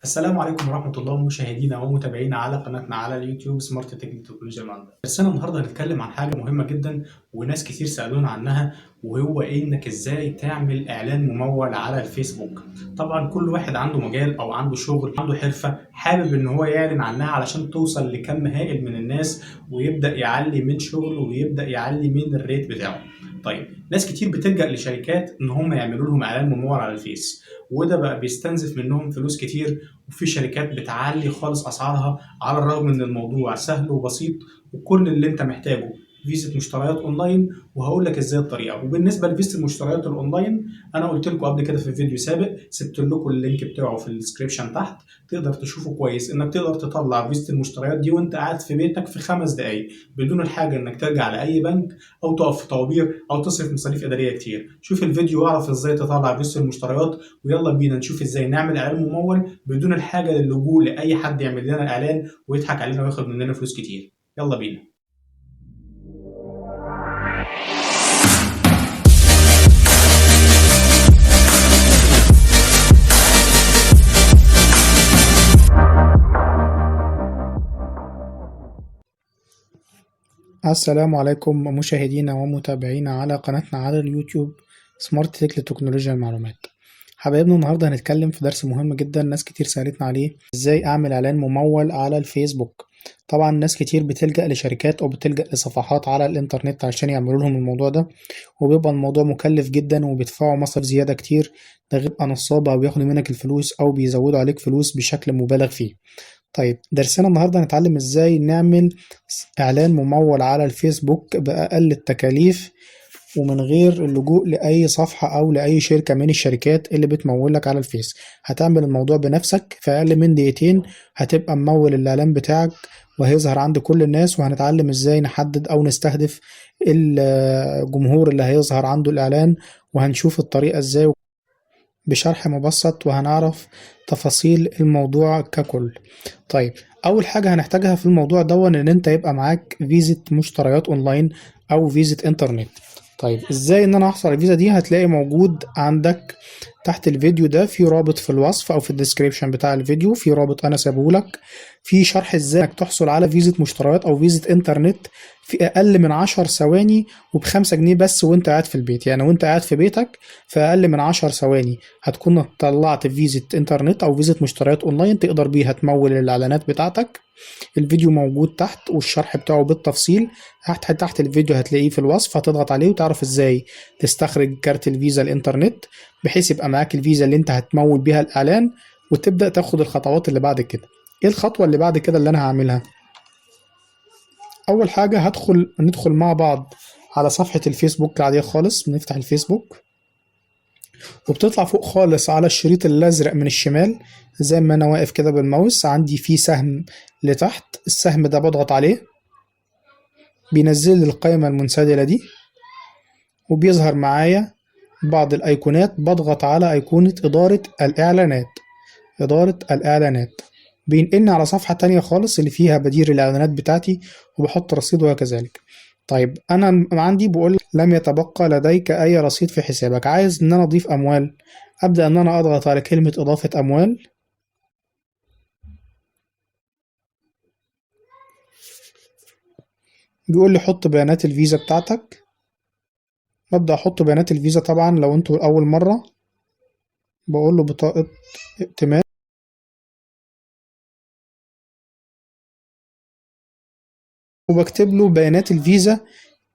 السلام عليكم ورحمة الله، مشاهدينا ومتابعينا على قناتنا على اليوتيوب سمارت تك تكنولوجيا المعلومات. بس أنا النهاردة هنتكلم عن حاجة مهمة جدا وناس كتير سألونا عنها، وهو إنك إزاي تعمل إعلان ممول على الفيسبوك. طبعا كل واحد عنده مجال أو عنده شغل، عنده حرفة حابب إن هو يعلن عنها علشان توصل لكم هائل من الناس ويبدأ يعلي من شغله ويبدأ يعلي من ال rate بتاعه. طيب ناس كتير بتلجأ لشركات إن هم يعملوا لهم إعلان ممول على الفيس، وده بقى بيستنزف منهم فلوس كتير، وفي شركات بتعلي خالص اسعارها على الرغم ان الموضوع سهل وبسيط وكل اللي انت محتاجه فيزا مشتريات اونلاين، وهقول لك ازاي الطريقة. وبالنسبة لفيزا المشتريات الاونلاين انا قلت لكم قبل كده في فيديو سابق، سبت لكم ال link بتاعه في ال description تحت، تقدر تشوفه كويس انك تقدر تطلع فيزا المشتريات دي وانت قاعد في بيتك في 5 دقائق بدون الحاجة انك ترجع لاي بنك او تقف في طوابير او تصرف مصاريف ادارية كتير. شوف الفيديو واعرف ازاي تطلع فيزا المشتريات، ويلا بينا نشوف ازاي نعمل اعلان ممول بدون الحاجة للجوء لاي حد يعمل لنا اعلان ويضحك علينا وياخد مننا فلوس كتير. يلا بينا. السلام عليكم مشاهدينا ومتابعينا على قناتنا على اليوتيوب سمارت تك لتكنولوجيا المعلومات. حبايبنا النهارده هنتكلم في درس مهم جدا ناس كتير سألتنا عليه، ازاي اعمل اعلان ممول على الفيسبوك. طبعا ناس كتير بتلجأ لشركات او بتلجأ لصفحات على الانترنت عشان يعملوا لهم الموضوع ده، وبيبقى الموضوع مكلف جدا وبيدفعوا مصاريف زيادة كتير، ده غير نصابة او بياخدوا منك الفلوس او بيزودوا عليك فلوس بشكل مبالغ فيه. طيب درسنا النهارده هنتعلم ازاي نعمل اعلان ممول على الفيسبوك باقل التكاليف ومن غير اللجوء لاي صفحة او لاي شركة من الشركات اللي بتمولك على الفيس. هتعمل الموضوع بنفسك في اقل من دقيقتين، هتبقى ممول الاعلان بتاعك وهيظهر عند كل الناس. وهنتعلم ازاي نحدد او نستهدف الجمهور اللي هيظهر عنده الاعلان، وهنشوف الطريقة ازاي بشرح مبسط، وهنعرف تفاصيل الموضوع ككل. طيب اول حاجة هنحتاجها في الموضوع ده ان انت يبقى معاك فيزا مشتريات اونلاين او فيزا انترنت. طيب ازاي ان انا احصل على الفيزا دي؟ هتلاقي موجود عندك تحت الفيديو ده في رابط في الوصف او في ال description بتاع الفيديو، في رابط انا سابهولك في شرح ازاي انك تحصل على فيزا مشتريات او فيزا انترنت في اقل من 10 ثواني وب5 جنيه بس وانت قاعد في البيت. يعني وانت قاعد في بيتك في اقل من 10 ثواني هتكون طلعت فيزا انترنت او فيزا مشتريات اونلاين تقدر بيها تمول الاعلانات بتاعتك. الفيديو موجود تحت والشرح بتاعه بالتفصيل تحت الفيديو هتلاقيه في الوصف، هتضغط عليه وتعرف ازاي تستخرج كارت الفيزا الانترنت بحيث يبقى معاك الفيزا اللي انت هتمول بيها الاعلان، وتبدأ تاخد الخطوات اللي بعد كده. ايه الخطوة اللي بعد كده اللي انا هعملها؟ اول حاجة ندخل مع بعض على صفحة الفيسبوك العادية خالص. بنفتح الفيسبوك وبتطلع فوق خالص على الشريط الازرق من الشمال زي ما انا واقف كده بالماوس، عندي فيه سهم لتحت، السهم ده بضغط عليه بينزل لي القائمة المنسدلة دي، وبيظهر معايا بعض الايقونات. بضغط على ايقونة ادارة الاعلانات، ادارة الاعلانات بينقلني على صفحة تانية خالص اللي فيها بدير الاعلانات بتاعتي وبحط رصيد وكذلك. طيب انا عندي بقول لم يتبقى لديك اي رصيد في حسابك، عايز ان انا اضيف اموال، ابدأ ان انا اضغط على كلمة اضافة اموال. بيقول لي حط بيانات الفيزا بتاعتك، ببدأ احط بيانات الفيزا. طبعا لو انتوا اول مرة بقول له بطاقة ائتمان، وبكتب له بيانات الفيزا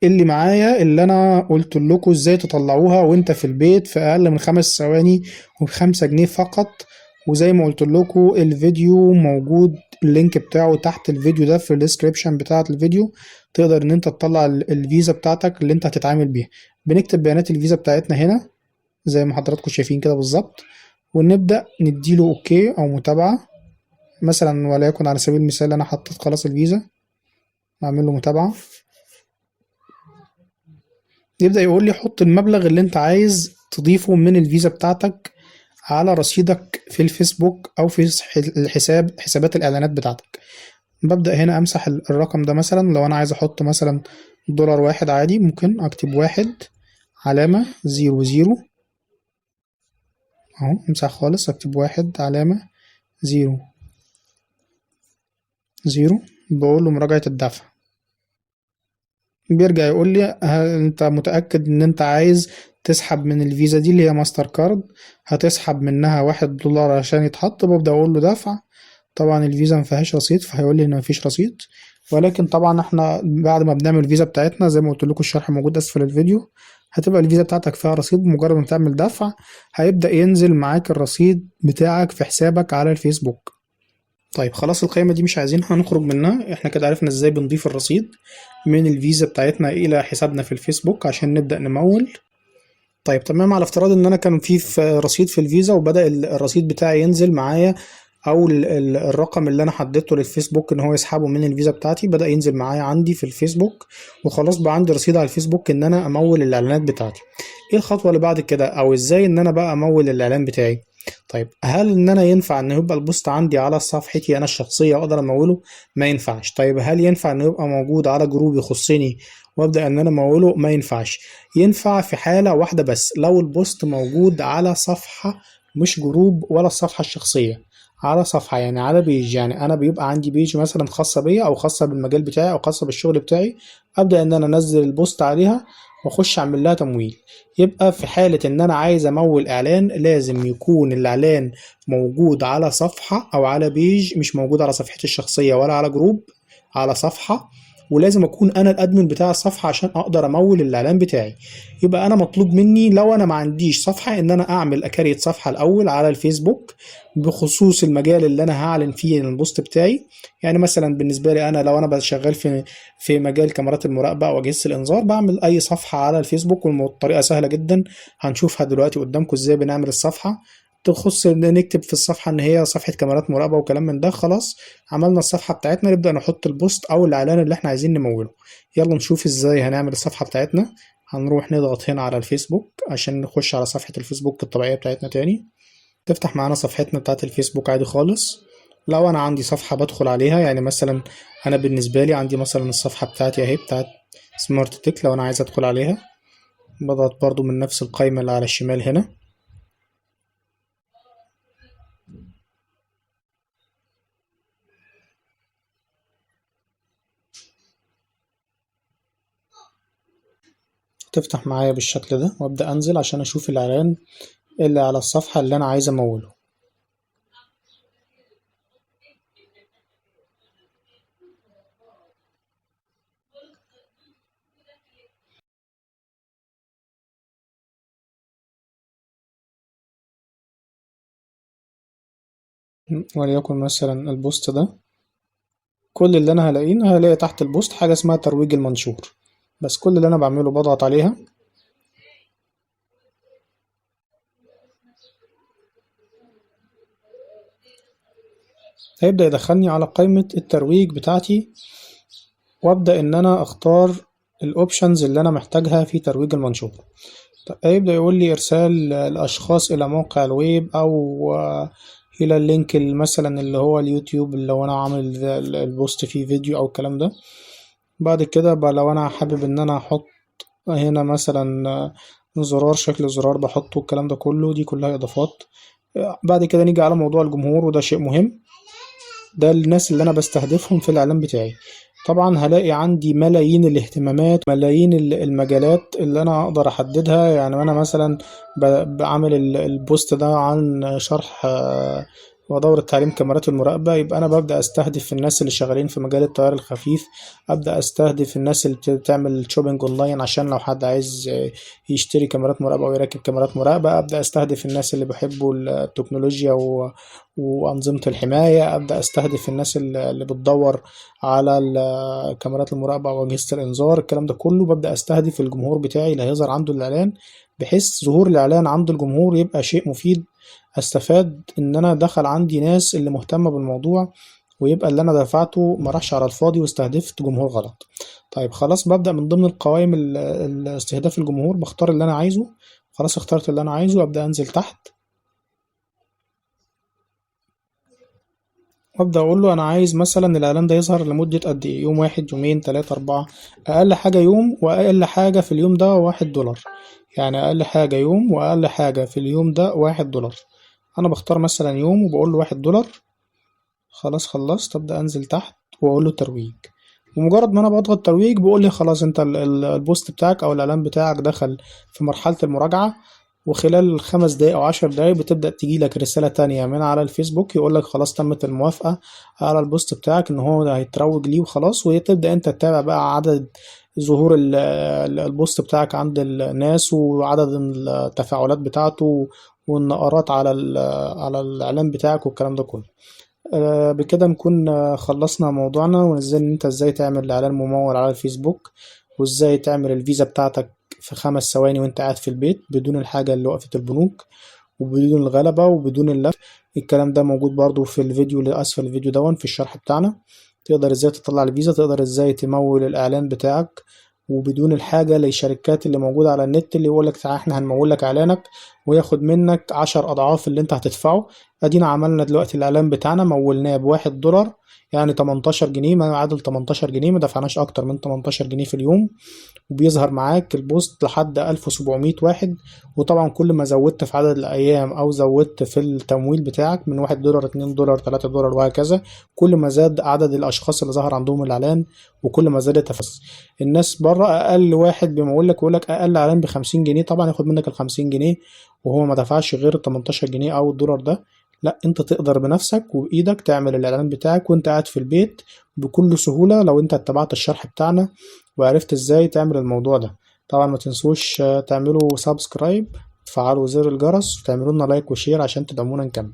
اللي معايا اللي انا قلت لكم ازاي تطلعوها وانت في البيت في اقل من 5 ثواني وب5 جنيه فقط. وزي ما قلت لكم الفيديو موجود، ال link بتاعه تحت الفيديو ده في ال description بتاعة الفيديو، تقدر ان انت تطلع الفيزا بتاعتك اللي انت هتتعامل بيها. بنكتب بيانات الفيزا بتاعتنا هنا زي ما حضراتكم شايفين كده بالظبط، ونبدأ نديله okay او متابعة مثلا، وليكن على سبيل المثال انا حطيت خلاص الفيزا، اعمل له متابعة. يبدأ يقول لي حط المبلغ اللي انت عايز تضيفه من الفيزا بتاعتك على رصيدك في الفيسبوك او في حسابات الاعلانات بتاعتك. ببدأ هنا امسح الرقم ده، مثلا لو انا عايز احط مثلا $1 عادي ممكن اكتب 1.00 اهو، امسح خالص، اكتب 1.00 0 0، بقول له مراجعة الدفع. بيرجع يقول لي انت متأكد ان انت عايز تسحب من الفيزا دي اللي هي ماستر كارد، هتسحب منها $1 عشان يتحط. ببدأ اقول له دفع. طبعا الفيزا ما فيهاش رصيد، فهيقول لي ان ما فيش رصيد، ولكن طبعا احنا بعد ما بنعمل الفيزا بتاعتنا زي ما قلت لكم الشرح موجود اسفل الفيديو، هتبقى الفيزا بتاعتك فيها رصيد. بمجرد ما تعمل دفع هيبدأ ينزل معاك الرصيد بتاعك في حسابك على الفيسبوك. طيب خلاص القائمة دي مش عايزينها، هنخرج منها. احنا كده عرفنا ازاي بنضيف الرصيد من الفيزا بتاعتنا الى حسابنا في الفيسبوك عشان نبدأ نمول. طيب تمام، على افتراض ان انا كان في رصيد في الفيزا وبدأ الرصيد بتاعي ينزل معايا، او الرقم اللي انا حددته للفيسبوك ان هو يسحبه من الفيزا بتاعتي بدأ ينزل معايا عندي في الفيسبوك، وخلاص بقى عندي رصيد على الفيسبوك ان انا امول الاعلانات بتاعتي. ايه الخطوة اللي بعد كده، او ازاي ان انا بقى امول الاعلان بتاعي؟ طيب هل ان انا ينفع ان يبقى ال post عندي على صفحتي انا الشخصية واقدر اموله؟ ما ينفعش. طيب هل ينفع انه يبقى موجود على group يخصني وابدا ان انا اموله؟ ما ينفعش. ينفع في حالة واحدة بس، لو ال post موجود على صفحة مش group ولا الصفحة الشخصية، على صفحة يعني على page. يعني انا بيبقى عندي page مثلا خاصة بيا او خاصة بالمجال بتاعي او خاصة بالشغل بتاعي، ابدا ان انا انزل ال post عليها واخش اعمل لها تمويل. يبقى في حالة ان انا عايز امول اعلان لازم يكون الاعلان موجود على صفحة او على page، مش موجود على صفحتي الشخصية ولا على group، على صفحة، ولازم اكون انا ال admin بتاع الصفحة عشان اقدر امول الاعلان بتاعي. يبقى انا مطلوب مني لو انا ما عنديش صفحة ان انا اعمل ا create صفحة الاول على الفيسبوك بخصوص المجال اللي انا هعلن فيه ال post بتاعي. يعني مثلا بالنسبة لي انا لو انا شغال في مجال كاميرات المراقبة او اجهزة الانذار، بعمل اي صفحة على الفيسبوك، والطريقة سهلة جدا هنشوفها دلوقتي قدامكم ازاي بنعمل الصفحة. تخص ان نكتب في الصفحة ان هي صفحة كاميرات مراقبة وكلام من ده. خلاص عملنا الصفحة بتاعتنا، نبدأ نحط ال post او الاعلان اللي احنا عايزين نموله. يلا نشوف ازاي هنعمل الصفحة بتاعتنا. هنروح نضغط هنا على الفيسبوك عشان نخش على صفحة الفيسبوك الطبيعية بتاعتنا تاني. تفتح معانا صفحتنا بتاعت الفيسبوك عادي خالص. لو انا عندي صفحة بدخل عليها، يعني مثلا انا بالنسبة لي عندي مثلا الصفحة بتاعتي اهي بتاعت سمارت تك، لو انا عايز ادخل عليها بضغط برضو من نفس القايمة اللي على الشمال هنا. تفتح معايا بالشكل ده، وابدأ انزل عشان اشوف الاعلان اللي على الصفحة اللي انا عايز اموله. وليكن مثلا ال post ده، كل اللي انا هلاقيه هلاقي تحت ال post حاجة اسمها ترويج المنشور، بس كل اللي انا بعمله بضغط عليها. هيبدأ يدخلني على قائمة الترويج بتاعتي، وابدأ ان انا اختار ال options اللي انا محتاجها في ترويج المنشور. طيب هيبدأ يقول لي ارسال الاشخاص الى موقع الويب او الى ال link مثلا اللي هو اليوتيوب اللي هو انا عامل ال post فيه فيديو او الكلام ده. بعد كده بقى لو انا حابب ان انا احط هنا مثلا زرار، شكل زرار بحطه، الكلام ده كله، دي كلها اضافات. بعد كده نيجي على موضوع الجمهور، وده شيء مهم، ده الناس اللي انا بستهدفهم في الاعلان بتاعي. طبعا هلاقي عندي ملايين الاهتمامات، ملايين المجالات اللي انا اقدر احددها. يعني انا مثلا بعمل ال post ده عن شرح ودورة تعليم كاميرات المراقبة، يبقى أنا ببدأ أستهدف الناس اللي شغالين في مجال التيار الخفيف، أبدأ أستهدف الناس اللي بتعمل shopping online عشان لو حد عايز يشتري كاميرات مراقبة أو يركب كاميرات مراقبة، أبدأ أستهدف الناس اللي بيحبوا التكنولوجيا وأنظمة الحماية، أبدأ أستهدف الناس اللي بتدور على كاميرات المراقبة أو أجهزة الإنذار، الكلام ده كله ببدأ أستهدف الجمهور بتاعي اللي هيظهر عنده الإعلان، بحيث ظهور الإعلان عند الجمهور يبقى شيء مفيد، استفاد ان انا دخل عندي ناس اللي مهتمة بالموضوع، ويبقى اللي انا دفعته ما راحش على الفاضي واستهدفت جمهور غلط. طيب خلاص ببدأ من ضمن القوائم استهداف الجمهور، بختار اللي انا عايزه. خلاص اخترت اللي انا عايزه، ابدأ انزل تحت وابدأ اقول له انا عايز مثلا الاعلان ده يظهر لمدة قد ايه، يوم واحد، يومين، 3، 4، اقل حاجة يوم، واقل حاجة في اليوم ده $1. يعني اقل حاجة يوم واقل حاجة في اليوم ده $1. انا بختار مثلا يوم وبقول له $1. خلاص خلصت، ابدا انزل تحت واقول له ترويج. بمجرد ما انا بضغط ترويج بيقول لي خلاص انت ال post بتاعك او الاعلان بتاعك دخل في مرحلة المراجعة، وخلال 5 دقايق او 10 دقايق بتبدأ تجي لك رسالة تانية من على الفيسبوك يقول لك خلاص تمت الموافقة على ال post بتاعك ان هو هيتروج ليه وخلاص. وتبدأ انت تتابع بقى عدد ظهور ال post بتاعك عند الناس، وعدد التفاعلات بتاعته، والنقرات على الاعلان بتاعك والكلام ده كله. بكده نكون خلصنا موضوعنا، وازاي ان انت ازاي تعمل اعلان ممول على الفيسبوك، وازاي تعمل الفيزا بتاعتك في 5 ثواني وانت قاعد في البيت بدون الحاجة اللي وقفت البنوك، وبدون الغلبة وبدون اللف. الكلام ده موجود برضو في الفيديو اللي اسفل الفيديو دون في الشرح بتاعنا. تقدر ازاي تطلع الفيزا، تقدر ازاي تمول الاعلان بتاعك، وبدون الحاجة للشركات اللي موجودة على النت اللي يقولك تعالى احنا هنمول لك اعلانك وياخد منك 10 اضعاف اللي انت هتدفعه. ادينا عملنا دلوقتي الاعلان بتاعنا، مولناه بواحد دولار يعني 18 جنيه، ما يعادل 18 جنيه، ما دفعناش اكتر من 18 جنيه في اليوم، وبيظهر معاك ال post لحد 1700 واحد. وطبعا كل ما زودت في عدد الايام او زودت في التمويل بتاعك من 1 دولار 2 دولار 3 دولار وهكذا، كل ما زاد عدد الاشخاص اللي ظهر عندهم الاعلان، وكل ما زاد التفاعل. الناس بره اقل واحد بيمول لك يقول لك اقل اعلان ب 50 جنيه، طبعا ياخد منك ال 50 جنيه وهو ما دفعش غير 18 جنيه او الدولار ده. لا، انت تقدر بنفسك وبايدك تعمل الاعلان بتاعك وانت قاعد في البيت بكل سهولة لو انت اتبعت الشرح بتاعنا وعرفت ازاي تعمل الموضوع ده. طبعا ما تنسوش تعملوا subscribe، تفعلوا زر الجرس، وتعملوا لنا like و share عشان تدعمونا نكمل.